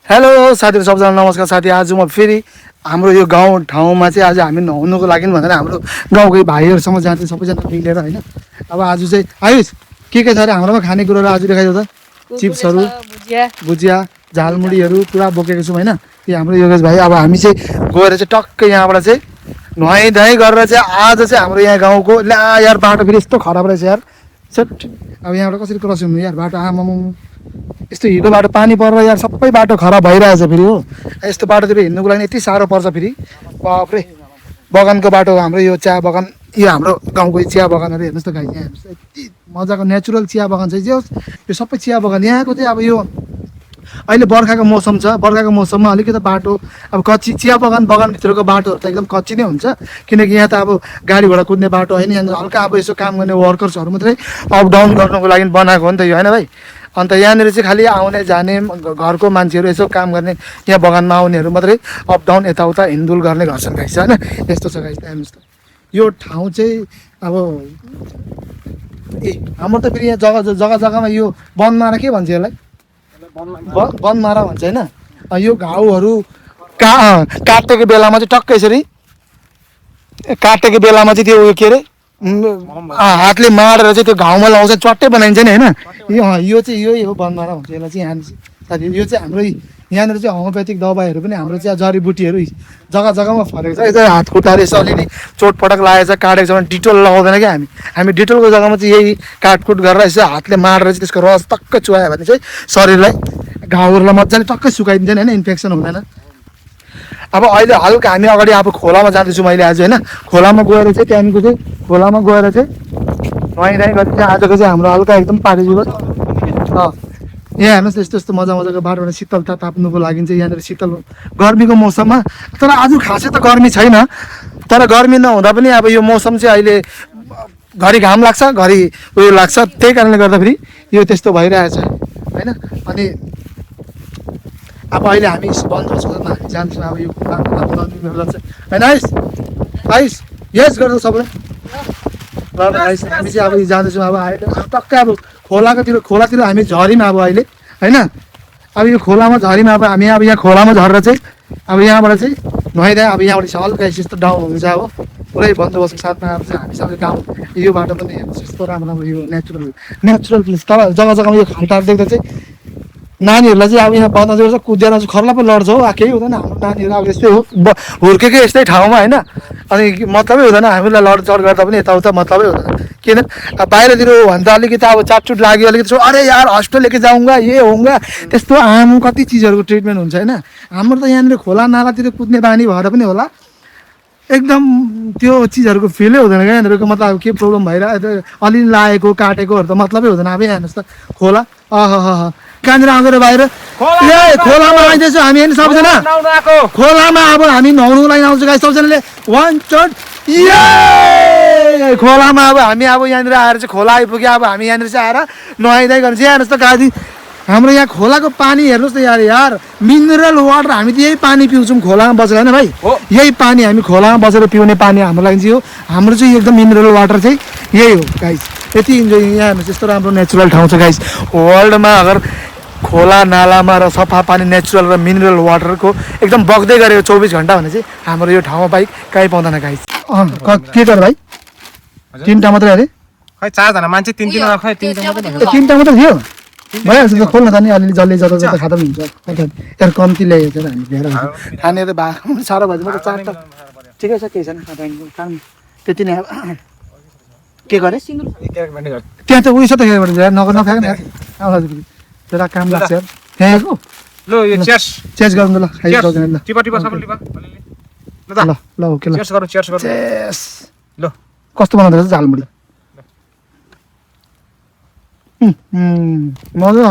Hello साथीहरु सबैजनालाई नमस्कार साथी। आज म फेरि हाम्रो यो गाउँ ठाउँमा चाहिँ आज हामी नुहाउनुको लागि भनेर हाम्रो गाउँकै भाइहरूसँग जाँदै सबैजना मिलेर हैन। अब आज चाहिँ आयुष के छ अरे हाम्रोमा खानेकुराहरू आज देखाइदियो त। चिप्सहरू, भुजिया, झालमुडीहरू पुरा बोकेको छौँ हैन। यो हाम्रो योगेश भाइ। अब हामी चाहिँ गएर चाहिँ टक्कै यहाँबाट चाहिँ नुहाइधुवाइ गरेर चाहिँ आज चाहिँ हाम्रो यहाँ गाउँको ला यार बाटो फेरि यस्तो खराब रहेछ यार। सेट अब यहाँबाट कसरी क्रस हुनु यार बाटो आमाम यस्तो हिलो बाटो पानी परेर यार सबै बाटो खराब भइरहेछ फेरि हो। यस्तो बाटोतिर हिँड्नुको लागि यति साह्रो पर्छ फेरि बाफ्रे। बगानको बाटो हाम्रो यो चिया बगान यो हाम्रो गाउँको चिया बगानहरू हेर्नुहोस् त गाई। यहाँ हेर्नुहोस् यति मजाको नेचुरल चिया बगान चाहिँ जे होस् यो सबै चिया बगान यहाँको चाहिँ अब यो अहिले बर्खाको मौसम छ। बर्खाको मौसममा अलिकति बाटो अब कच्ची चिया बगानभित्रको बाटोहरू त एकदम कच्ची नै हुन्छ किनकि यहाँ त अब गाडी घोडा कुद्ने बाटो होइन। यहाँ हल्का अब यसो काम गर्ने वर्कर्सहरू मात्रै अप डाउन गर्नुको लागि बनाएको हो नि त यो होइन भाइ। अन्त यहाँनिर चाहिँ खालि आउने जाने घरको मान्छेहरू यसो काम गर्ने यहाँ बगानमा आउनेहरू मात्रै अप डाउन यताउता हिँडडुल गर्ने गर्छन् गाइस होइन। यस्तो छ गाइस। हेर्नुहोस् त यो ठाउँ चाहिँ अब हाम्रो त फेरि यहाँ जग्गामा यो बनमारा के भन्छ यसलाई बनमारा भन्छ होइन। यो घाउहरू काटेको बेलामा चाहिँ टक्कै यसरी काटेको बेलामा चाहिँ त्यो के अरे हातले माडेर चाहिँ त्यो घाउमा लाउँछ चट्टै बनाइन्छ नि होइन। यो चाहिँ यही हो बनमारा भन्छ यसलाई चाहिँ। यहाँ साथी यो चाहिँ हाम्रो यहाँनिर चाहिँ होमियोपेथिक दबाईहरू पनि हाम्रो चाहिँ जडीबुटीहरू जग्गामा फरेको छ। यता हात खुट्टाहरू यसो अलिअलि चोटपटक लागेको छ काटेको छ भने डिटोल लगाउँदैन क्या हामी डिटोलको जग्गामा चाहिँ यही काटकुट गरेर यसो हातले माडेर चाहिँ त्यसको रस टक्कै चुहायो भने चाहिँ शरीरलाई घाउहरूलाई मजाले टक्कै सुकाइदिँदैन होइन, इन्फेक्सन हुँदैन। अब अहिले हल्का हामी अगाडि अब खोलामा जाँदैछौँ मैले आज होइन। खोलामा गएर चाहिँ त्यहाँदेखिको चाहिँ खोलामा गएर चाहिँ नुहाइधुवाइ गरेर चाहिँ आजको चाहिँ हाम्रो हल्का एकदम पार्टीको यहाँ हेर्नुहोस् यस्तो यस्तो मजाको बाटोबाट शीतलता ताप्नुको लागि चाहिँ यहाँनिर शीतल गर्मीको मौसममा। तर आज खासै त गर्मी छैन, तर गर्मी नहुँदा पनि अब यो मौसम चाहिँ अहिले घरि घाम लाग्छ घरि उयो लाग्छ। त्यही कारणले गर्दाखेरि यो त्यस्तो भइरहेछ होइन। अनि अब अहिले हामी बन्दोबस्तमा हामी जान्छौँ अब यो होइन आइस यस गर्छ सबैलाई ल आइस। हामी चाहिँ अब जाँदैछौँ अब टक्कै अब खोलातिर हामी झरीमा अब अहिले होइन। अब यो खोलामा झरीमा अब हामी अब यहाँ खोलामा झरेर चाहिँ अब यहाँबाट चाहिँ नुहाइधुवाइ अब यहाँबाट चाहिँ हल्का यस्तो डाउन हुन्छ अब पुरै बन्दोबस्तको साथमा अब चाहिँ हामी सबै गाउँ यो बाटो पनि हेर्नुहोस् यस्तो राम्रो यो नेचुरल प्लेस। तर जग्गामा यो खाल्टाहरू देख्दा चाहिँ नानीहरूलाई चाहिँ अब यहाँ बन्द गर्छ कुदेर चाहिँ खर्ला पनि लड्छ हो। केही हुँदैन हाम्रो नानीहरू अब यस्तै हो हुर्केकै यस्तै ठाउँमा होइन। अनि मतलबै हुँदैन हामीलाई लडचड गर्दा पनि यताउता मतलबै हुँदैन। किन अब बाहिरतिर हो भने त अलिकति अब चाटचुट लाग्यो अलिकति अरे यार हस्पिटल लेके जाउँगा ये होगा त्यस्तो आम कति चिजहरूको ट्रिटमेन्ट हुन्छ होइन। हाम्रो त यहाँनिर खोला नालातिर कुद्ने बानी भएर पनि होला एकदम त्यो चिजहरूको फिलै हुँदैन क्या यहाँनिरको। मतलब अब के प्रब्लम भइरहेको अलिअलि लागेको काटेकोहरू त मतलबै हुँदैन। अब यहाँ हेर्नुहोस् त खोला कहाँनिर आउँदैन बाहिर खोलामा आइदिएछौँ हामी होइन सबैजना। खोलामा अब हामी नुहाउनुको लागि आउँछौँ गाई सबैजनाले वान चट खोलामा अब हामी अब यहाँनिर आएर चाहिँ खोला आइपुग्यो। अब हामी यहाँनिर चाहिँ आएर नुहाइधुवाइ गर्छ। यहाँ हेर्नुहोस् त गाडी हाम्रो यहाँ खोलाको पानी हेर्नुहोस् त यार मिनरल वाटर। हामी त यही पानी पिउँछौँ खोलामा बसेर होइन भाइ। यही पानी हामी खोलामा बसेर पिउने पानी हाम्रो लागि चाहिँ हो। हाम्रो चाहिँ एकदम मिनरल वाटर चाहिँ यही हो गाइस। यति इन्जोय यहाँ हेर्नुहोस् यस्तो राम्रो नेचुरल ठाउँ छ गाइस। वर्ल्डमा अगर खोला नालामा र सफा पानी नेचुरल र मिनरल वाटरको एकदम बग्दै गरेको 24 घन्टा भने चाहिँ हाम्रो यो ठाउँमा बाइक कहीँ पाउँदैन गाइस। के गर भाइ 3टा मात्रै अरे खै 4जना मान्छे 3-3 खै 3टा मात्रै 3टा मात्रै थियो भइहाल्छ त खोल्न त नि अलिअलि जसले जता खाँदा पनि हुन्छ। यार कम्ती ल्याएको छ हामी धेरै खाने त साह्रो भयो म त 4टा ठिकै छ केही छैन त्यति नै के गरे त्यहाँ त उयो छ त नखाएको नि तेरा काम लाग्छ यार त्यहाँको ल यो चेस गर्नु ल खाइसक्दैन ल टिपा सबै लिपा ल ल ओके ल चेस गरौँ ल कस्तो बनाउँदै रहेछ झालमुडी मजा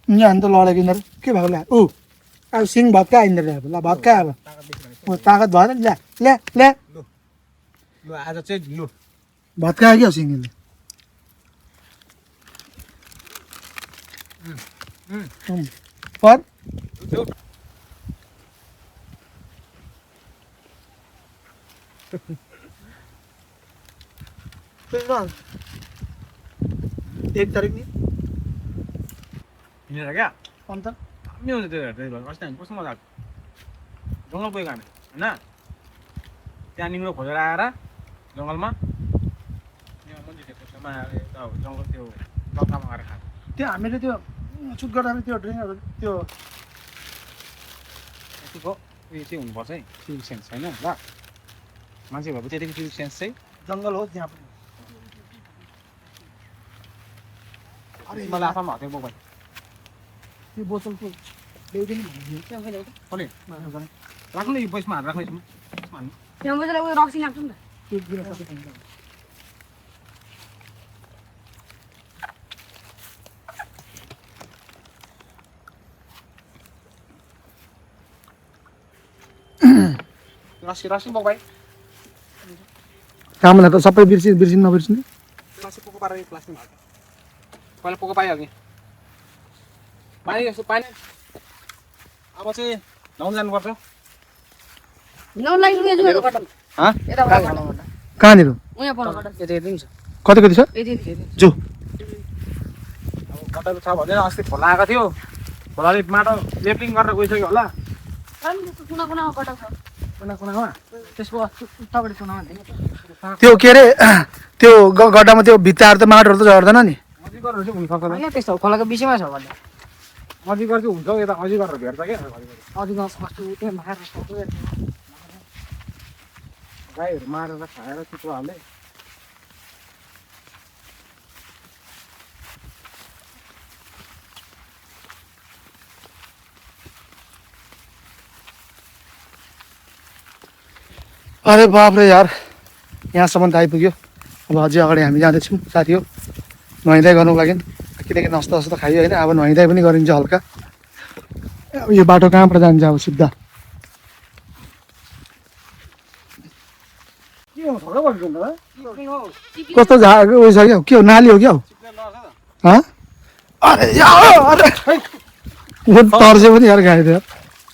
यहाँ अन्त लडेको यिनीहरू के भएको ल्या अब सिङ भत्का यिनीहरू अब ल भत्का अब तागत भएन ल्या ल्या ल्या ल आज चाहिँ लु भत्कायो क्या सिङले पर एक तारिक नि हिँडेर क्या अन्त दामी हुन्छ त्यो हेर्दै भयो अस्ति हामी कस्तो मजा आएको जङ्गल गएको हामी होइन त्यहाँ निम्रो खोजेर आएर जङ्गलमा यहाँ मन्दिरको छेउमा आएर यता जङ्गल त्यो बक्खामा आएर खाएको त्यो हामीले त्यो सुट गर्दाखेरि त्यो ड्रिङ्कहरू त्यो यतिको उयो चाहिँ हुनुपर्छ है सिभिक सेन्स होइन ल मान्छे भएपछि त्यतिको सिभिक सेन्स चाहिँ जङ्गल हो त्यहाँ पनि अरे मलाई आफैमा हत्या बोक त्यो बोतलको ल्याउँदै नि कसले राख्नु यो पैसमा हात राख्नु यसमा हाल्नु त्यहाँ बसेर उयो रक्सी लाग्छ नि त त्यो दिन सक्छ रसी रसी बोक भाइ कामलाई त सबै बिर्सिनु नबिर्सिनु रसी पोको पारेर प्लास्टिक हाल्छ पहिला पोको पाइहाल्ने पानी जस्तो पानी अब चाहिँ नुहाउनु जानुपर्छ नौलाई रुपियाँ जुन कटन हाँ यता कहाँनिर उहाँ पर्नु कटन यति छ कति कति छ यति जो अब कटाको छ भने अस्ति खोला आएको थियो खोलाले माटो लेपलिङ गरेर गइसक्यो होला कुना कुनामा कटक छ कुना कुनामा त्यसको तपाईँले कुनामा दिनु त्यो के अरे त्यो गड्डामा त्यो भित्ताहरू त माटोहरू त झर्दैन नि अजिगर चाहिँ हुनसक्छ होइन त्यस्तो खोलाको बिचमा छ भन्दा अजिगर चाहिँ हुन्छ यता अजिगर भेट्छ क्या अझ कस्तो त्यहाँ मारेर गाईहरू मारेर खाएर चिप्लो हाल्ने अरे बाप रे यार यहाँसम्म त आइपुग्यो अब अझै अगाडि हामी जाँदैछौँ साथी हो नुहाइँदै गर्नुको लागि किनकि नस्ता जस्तो खायो होइन अब नुहाइँदै पनि गरिन्छ हल्का अब यो बाटो कहाँबाट जान्छ अब सिधा के हो थोरै भन्छु कस्तो उयो छ क्या के हो नाली हो क्या हो हँ अरे यार अरे तर्से पनि यार गाई त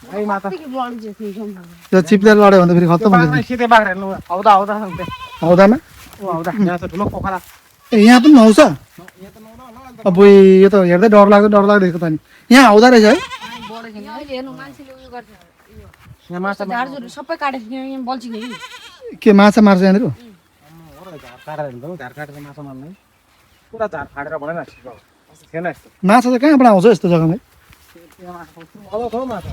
गाई माता त्यो चिप्लेर लड्यो भने त फेरि खत्तम हुन्छ सिधै बाख्रा हेर्नु आउँदा आउँदा आउँदामा आउँदा यहाँ त ठुलो पोखरा ए यहाँ पनि नुहाउँछ यहाँ त नुहाउँदा होला अब यो त हेर्दै डर लाग्दो त नि यहाँ आउँदो रहेछ है हेर्नु मान्छेले उयो गर्छ यहाँ माछा झारझुर सबै काटेको थियो यहाँ बल्छी कि के माछा मार्छ यहाँनिर झार काटेर हिँड्छौ झार काटेर माछा मार्ने पुरा झार फाटेर भनेर थिएन यस्तो माछा चाहिँ कहाँबाट आउँछ यस्तो जग्गामा अलौ छ माछा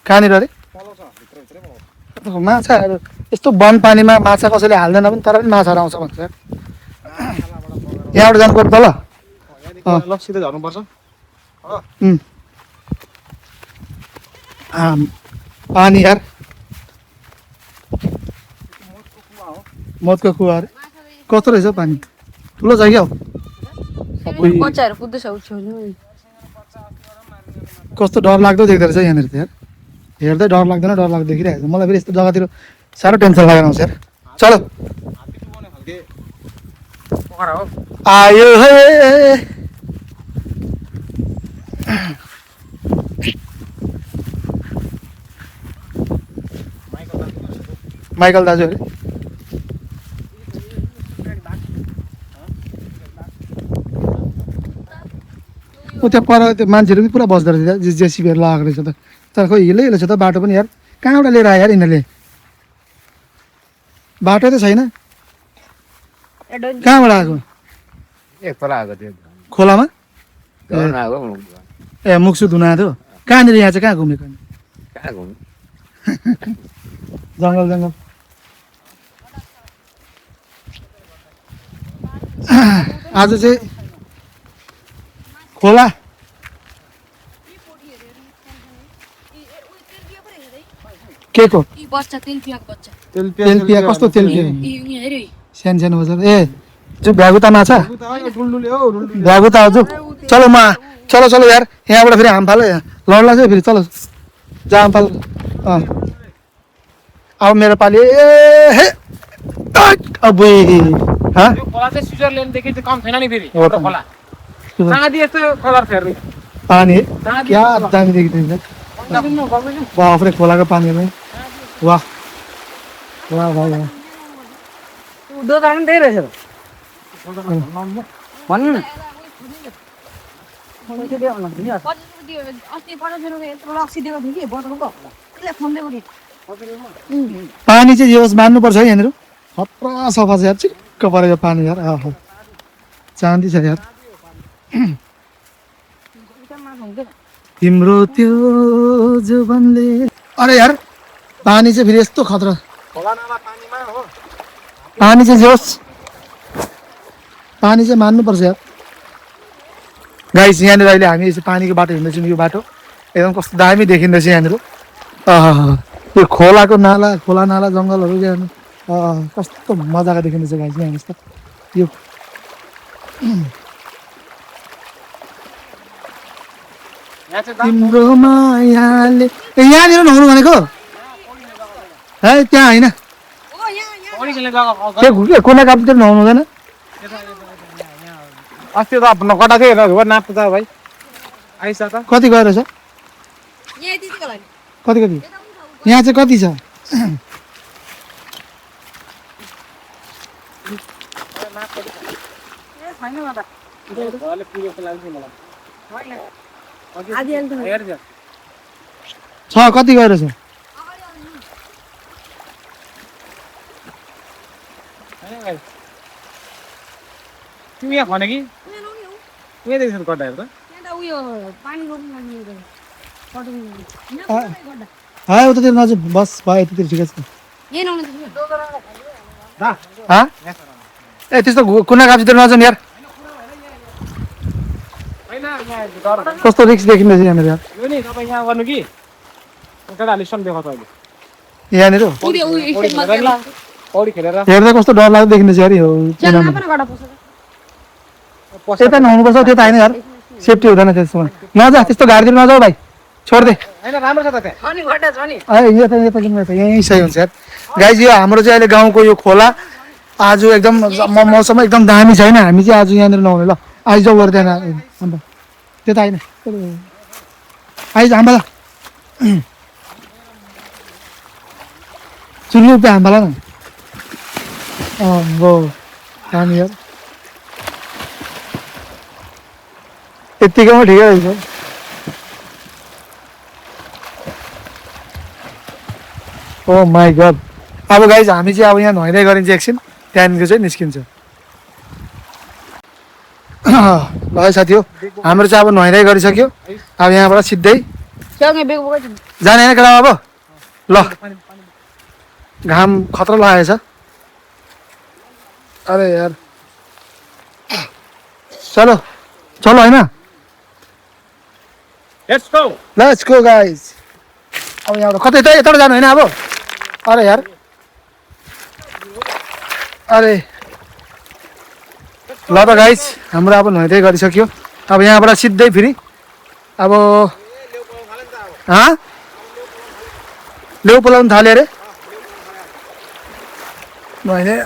कहाँनिर अरे तल छ भित्र भित्रै माछाहरू यस्तो वन पानीमा माछा कसैले हाल्दैन पनि तर पनि माछाहरू आउँछ भन्छ यहाँबाट जानु पर्छ तल ल सिधै झर्नुपर्छ पानी यार मदको कुवा अरे कस्तो रहेछ पानी ठुलो छ क्या हो बच्चाहरू कुद्दैछ छेउछेउ कस्तो डर लाग्दो देख्दो रहेछ यहाँनिर त यार हेर्दै डर लाग्दो देखिरहेको छ मलाई फेरि यस्तो जग्गातिर साह्रो टेन्सन लागेर आउँछ यार चलो पोखरा हो आयो हे माइकल दाजु अरे त्यहाँ पर त्यो मान्छेहरू पनि पुरा बस्दो रहेछ जेसिबीहरू लगाएको रहेछ त तर खोइ हिलै छ त बाटो पनि यार कहाँबाट लिएर आयो यार यिनीहरूले बाटो त छैन कहाँबाट आएको एक तल आएको थियो खोलामा आएको ए मुक्सु धुना थियो कहाँनिर यहाँ चाहिँ कहाँ घुमेको कहाँ घुम्नु जङ्गल जङ्गल आज चाहिँ खोला के को बच्चा तेल पियाको बच्चा तेल पिया कस्तो तेल पिया हेऱ्यो सानो सानो बजार ए जो भ्यागुता माछा भ्यागुता हजुर चलो चलो चलो यार यहाँबाट फेरि हाम फाल्यो लड्ला चाहिँ फेरि चलो जा हाम फाल अब मेरो पालि ए हे अब खोला चाहिँ स्विजरल्यान्डदेखि चाहिँ कम छैन नि फेरि एउटा खोला कहाँ दिए यस्तो कलर फेर्ने पानी क्या दामी देखिँदैछ बाफ्रे खोलाको पानी पनि वाह वाह वाह वाह दोकान पनि त्यही रहेछ भन्नु न अस्ति पठाउनु यत्रो लक्सी दिएको थियो कि बोतलको त्यसले फोन दिएको थिएँ पानी चाहिँ जे होस् मान्नुपर्छ है यहाँनिर खतरा सफा छ यार चिक्क परेको पानी यार आहो चाँदी छ यार तिम्रो त्यो जुबनले अरे यार पानी चाहिँ फेरि यस्तो खतरा पानी चाहिँ जे होस् पानी चाहिँ मान्नुपर्छ यार गाइस यहाँनिर अहिले हामी यसो पानीको बाटो हिँड्दैछौँ यो बाटो एकदम कस्तो दामी देखिँदैछ यहाँनिर यो खोलाको नाला खोला नाला जङ्गलहरू यहाँ कस्तो मजाको देखिँदैछ गाइस यहाँ यस्तो यो तिम्रो मायाले यहाँनिर नुहाउनु भनेको है त्यहाँ होइन त्यो कुना कापतिर नुहाउनु हुँदैन अस्ति त आफ्नो कटा थियो नाप्नु त भाइ आइस त कति गएर छ यहाँ त्यतिको लागि कति कति यहाँ चाहिँ कति छ छ कति गएर छ तिमी यहाँ भने कि यहाँदेखि कटाएर त यहाँ त उयो पानी रोक्नु लाग्ने पठाउनु उतातिर नजिक बस भयो यतातिर ठिकै छ यही नहुनु ए त्यस्तो कुना कापतिर नजाउँ यार कस्तो रिक्स देखिँदैछ यहाँनिर यार यो नि तपाईँ यहाँ गर्नु कि केटाहरूले सम देखाउँछ अहिले यहाँनिर पौडी खेलेर हेर्दा कस्तो डर लाग्दो देखिँदैछ यार यो यता नहुनुपर्छ त्यो त होइन यार सेफ्टी हुँदैन त्यसमा नजा त्यस्तो गाडीतिर नजाऊ भाइ छोड्दे होइन राम्रो छ त त्यहाँ यता यता किन यता यहीँ सही हुन्छ यार गाइज यो हाम्रो चाहिँ अहिले गाउँको यो खोला आज एकदम मौसम एकदम दामी छैन हामी चाहिँ आज यहाँनिर नहुने ल आइज जाऊ गर्दैन अन्त त्यता होइन आइज हाम्बा चुल्ली उप हाम्बाला न गो दामी यार यत्तिकैमा ठिकै रहेछ ओ माई गड अब गाइज हामी चाहिँ अब यहाँ नुहाइँदै गरिन्छ एकछिन त्यहाँदेखिको चाहिँ निस्किन्छ ल है साथी हो हाम्रो चाहिँ अब नुहाइँदै गरिसक्यो अब यहाँबाट सिधै जाने होइन केटा अब ल घाम खतरा लागेछ अरे यार चलो चलो होइन लेट्स गो गाइज अब यहाँबाट कतै यताबाट जानु होइन अब अरे यार अरे ल त गाइज हाम्रो अब नुहाइँदै गरिसक्यो अब यहाँबाट सिधै फेरि अब लेउ पोलाउनु थाल्यो अरे नुहाइँदै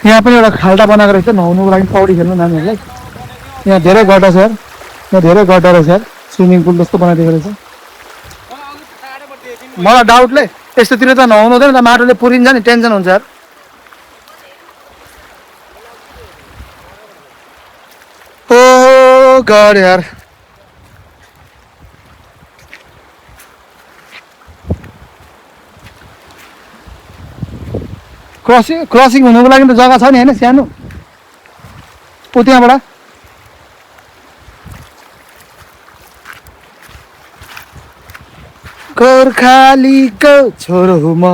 यहाँ पनि एउटा खाल्टा बनाएको रहेछ नुहाउनुको लागि पौडी खेल्नु नानीहरूलाई यहाँ धेरै गड्डा छ यार यहाँ धेरै गड्डा रहेछ यार स्विमिङ पुल जस्तो बनाइदिएको रहेछ मलाई डाउटले यस्तोतिर त नुहाउनु हुँदैन त माटोले पुरिन्छ नि टेन्सन हुन्छ यार ओ गड यार क्रसिङ हुनुको लागि त जग्गा छ नि होइन सानो ऊ त्यहाँबाट गोर्खालीको छोरो म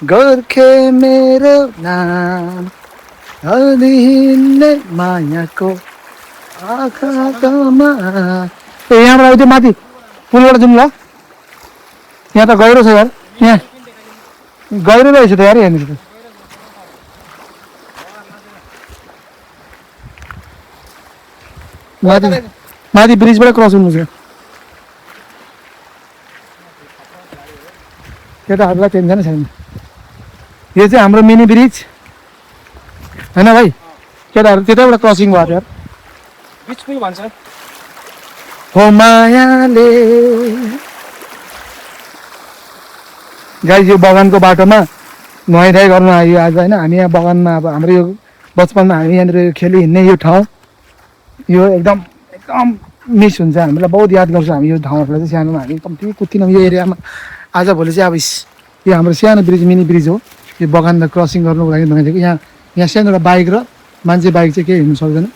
गोर्खे मेरो नाम हिँड्ने मायाको आँखामा ए यहाँबाट त्यो माथि पुलबाट जाउँ ल यहाँ त गहिरो छ यार यहाँ गहिरो रहेछ त यार यहाँनिर त माथि माथि ब्रिजबाट क्रस हुनु छ केटाहरूलाई टेन्सन छैन यो चाहिँ हाम्रो मिनी ब्रिज होइन भाइ केटाहरू त्यतैबाट क्रसिङ भयो यार बिच पुल भन्छ हो मायाले गाइस यो बगानको बाटोमा नुहाइधुवाइ गर्न आयो आज होइन हामी यहाँ बगानमा अब हाम्रो यो बचपनमा हामी यहाँनिर खेली हिँड्ने यो ठाउँ यो एकदम एकदम मिस हुन्छ हामीलाई बहुत याद गर्छ हामी यो ठाउँहरूलाई चाहिँ सानोमा हामी कम्ती कुद्थिनौँ यो एरियामा आज भोलि चाहिँ अब यो हाम्रो सानो ब्रिज मिनी ब्रिज हो यो बगानमा क्रसिङ गर्नुको लागि बनाइदिएको यहाँ सानो एउटा बाइक र मान्छे बाइक चाहिँ केही हिँड्नु सक्दैन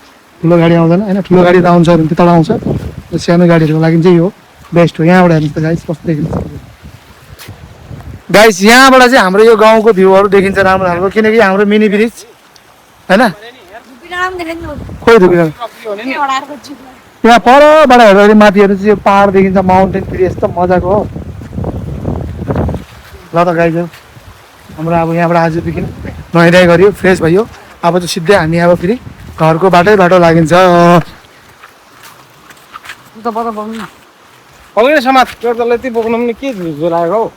ठुलो गाडी आउँदैन होइन ठुलो गाडी आउँछ भने त्यो तल आउँछ सानो गाडीहरूको लागि चाहिँ यो बेस्ट हो यहाँबाट हेर्नुहोस् त गाइस कस्तो देखिन्छ गाइस यहाँबाट चाहिँ हाम्रो यो गाउँको भ्यूहरू देखिन्छ राम्रो खालको किनकि हाम्रो मिनी ब्रिज होइन खोइ धुपिन यहाँ परबाट हेर्दाखेरि माथि हेर्नु चाहिँ यो पहाड देखिन्छ माउन्टेन फेरि यस्तो मजाको हो ल त गाइस हाम्रो अब यहाँबाट आजदेखि नुहाइधुवाइ गऱ्यो फ्रेस भयो अब चाहिँ सिधै हामी अब फेरि घरको बाटो लागिन्छ पक्रिन समाज त्यो तल यति बोक्नु पनि के लागेको हौ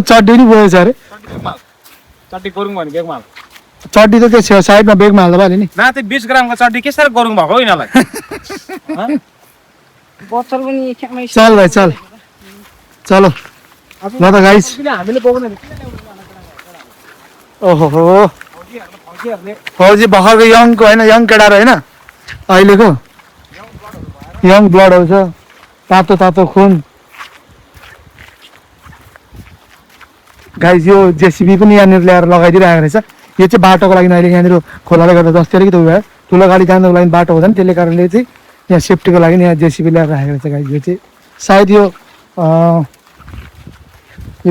चड्डी नि गएछ अरे चड्डी गरौँ भने बेगमा हाल चड्डी त त्यो साइडमा बेगमा हाल्दा भयो नि न त्यो 20 ग्रामको चड्डी के साह्रो गरौँ भएको हो यिनीहरूलाई बच्चल पनि चल भाइ चल चलो ल त गाइस हामीले बोक्नु ओहो फौजी भर्खरको यङको होइन यङ केटाहरू होइन अहिलेको यङ ब्लडहरू छ तातो तातो खुन गाइस यो जेसिबी पनि यहाँनिर ल्याएर लगाइदिइरहेको रहेछ यो चाहिँ बाटोको लागि अहिले यहाँनिर खोलाले गर्दा जस्तै अलिकति उयो भयो ठुलो गाडी जानुको लागि बाटो हुँदैन त्यसले कारणले चाहिँ यहाँ सेफ्टीको लागि यहाँ जेसिबी ल्याएर राखेको रहेछ गाइस यो चाहिँ सायद यो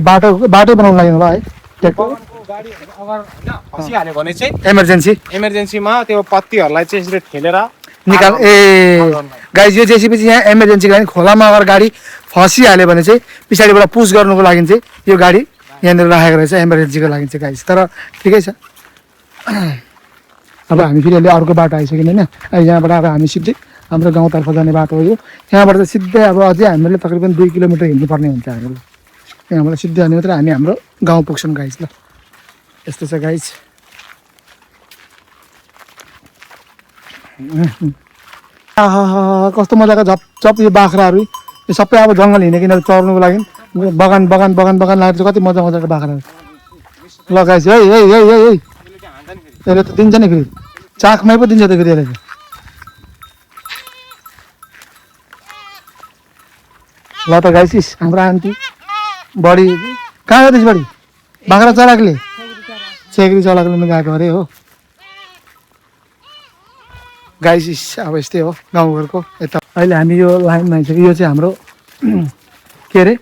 बाटो बनाउनु लागि होला है फसिहाल्यो भने चाहिँ इमर्जेन्सीमा त्यो पत्तीहरूलाई चाहिँ यसरी ठेलेर निकाल ए गाइस यो जेसिबी चाहिँ यहाँ इमर्जेन्सीको लागि खोलामा अगर गाडी फसिहाल्यो भने चाहिँ पछाडिबाट पुस गर्नुको लागि चाहिँ यो गाडी यहाँनिर राखेको रहेछ इमर्जेन्सीको लागि चाहिँ गाइस तर ठिकै छ अब हामी फेरि अहिले अर्को बाटो आइसक्यौँ होइन यहाँबाट अब हामी सिधै हाम्रो गाउँतर्फ जाने बाटो हो यो यहाँबाट चाहिँ सिधै अब अझै हामीले तकरिबन 2 किलोमिटर हिँड्नुपर्ने हुन्छ हामीले यहाँबाट सिधै हाल्ने मात्रै हामी हाम्रो गाउँ पुग्छौँ गाइस ल यस्तो छ गाइस कस्तो मजाको झपझप यो बाख्राहरू यो सबै अब जङ्गल हिँडेको यिनीहरू चर्नुको लागि बगान लागेर कति मजाको बाख्राहरू ल गाइस है यसले त दिन्छ नि फेरि चाखमै पो दिन्छ त फेरि यसले ल त गाइस हाम्रो आन्टी बडी कहाँ जाँदैछ बडी बाख्रा चराकले चेक्री चलाकले गएको अरे हो गाइस अब यस्तै हो गाउँघरको यता अहिले हामी यो लाइनमा आइसक्यो यो चाहिँ हाम्रो के अरे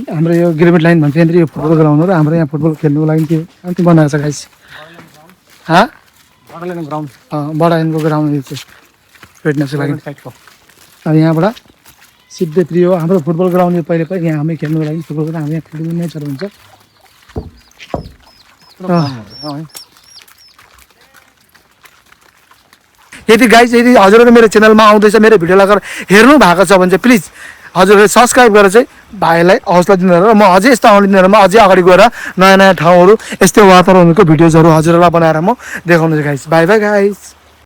हाम्रो यो ग्राउन्ड लाइन भन्छ यहाँनिर यो फुटबल ग्राउन्ड हो र हाम्रो यहाँ फुटबल खेल्नुको लागि त्यो अन्त बनाएको छ गाइस बडा लाइनको ग्राउन्ड यो चाहिँ फिटनेसको लागि अब यहाँबाट सिधै प्रिय हो हाम्रो फुटबल ग्राउन्ड यो पहिले यहाँ हामी खेल्नुको लागि फुटबल ग्राउन्ड हाम्रो यहाँ फुटबल म्याचहरू हुन्छ यदि गाइस यदि हजुरहरू मेरो च्यानलमा आउँदैछ मेरो भिडियोलाई अगर हेर्नु भएको छ भने चाहिँ प्लिज हजुरहरूले सब्सक्राइब गरेर चाहिँ भाइलाई हौसला दिनु र म अझै यस्तो आउने दिनहरूमा अझै अगाडि गएर नयाँ ठाउँहरू यस्तै वातावरणको भिडियोजहरू हजुरहरूलाई बनाएर म देखाउनु गाइस बाई बाई गाइस